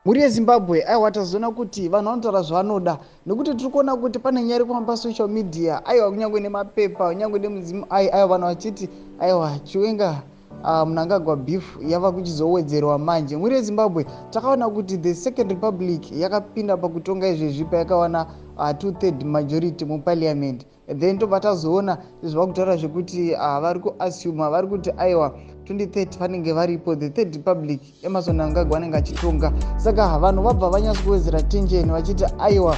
Mhuri yeZimbabwe, aiwa, tazoona kuti vanhu vanotaura zvavanoda, nekuti tiri kuona kuti pane nyaya iri kufamba social media, aiwa, kunyange nemapepa, kunyange nemudzimu ai, aiwa, vanhu vachiti, aiwa, Chiwenga Mnangagwa beef yava kuchizowedzerwa manje. Mhuri yeZimbabwe, takaona kuti the Second Republic yakapinda pakutonga izvezvi payakawana 2/3 majority muparliament. Then tobva tazoona zvava kutaura zvekuti vari kuassuma, vari kuti, aiwa, 2030 vanenge varipo, the Third Republic, Emmerson Mnangagwa vanenge achitonga. Saka vanhu vabva vanyatso kuwedzera tension vachiti, aiwa,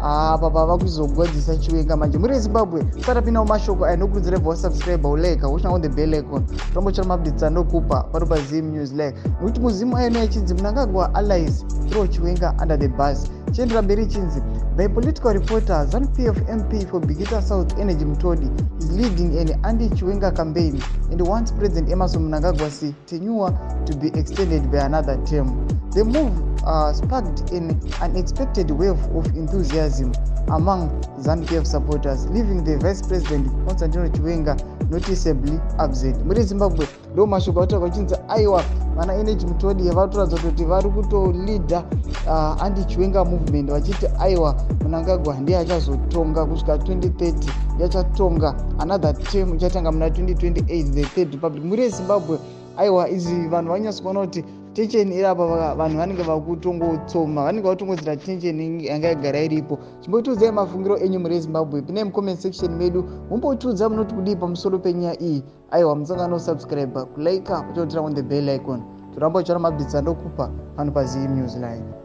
apa pava kuzogwadzisa Chiwenga manje. Muri yeZimbabwe, usatapinda mumashoko aya, nokurudzira bva wasubscribe, ulike, uturn on the bell icon, tombochera maupdates andokupa pano paZim News Like, nekuti muzimu aino yachinzi Mnangagwa allies throw Chiwenga under the bus. Chiendera mberi ichinzi by political reporter, ZANU-PF MP for Bikita South Energy Mutodi is leading an anti-Chiwenga campaign and wants President Emmerson Mnangagwa's tenure to be extended by another term. The move sparked an unexpected wave of enthusiasm among ZANU-PF supporters, leaving the Vice President Constantino Chiwenga noticeably absent. Muri Zimbabwe, ndo mashoko ataurwa uchinzi, aiwa, vana Energy Mutodi vatoratidza kuti vari kutoleada anti-Chiwenga movement, vachiti, aiwa, Mnangagwa ndiye achazotonga kusvika 2030, ndiye achatonga another term ichatanga muna 2028, the Third Republic. Muri yeZimbabwe, aiwa, izvi vanhu vanyatso kuona kuti tension iri apa, vanhu vanenge vakutongotsoma, vanenge vakutongodzira tension yanga yagara iripo. Chimbotiudzai mafungiro enyu muri eZimbabwe, pinai mucomment section medu, mumbotiudza munoti kudii pamusoro penyaya iyi. Aiwa, musangano subscribe, kulike, uchiturn on the bell icon, toramba uchiona maupdates andokupa pano paZim News Line.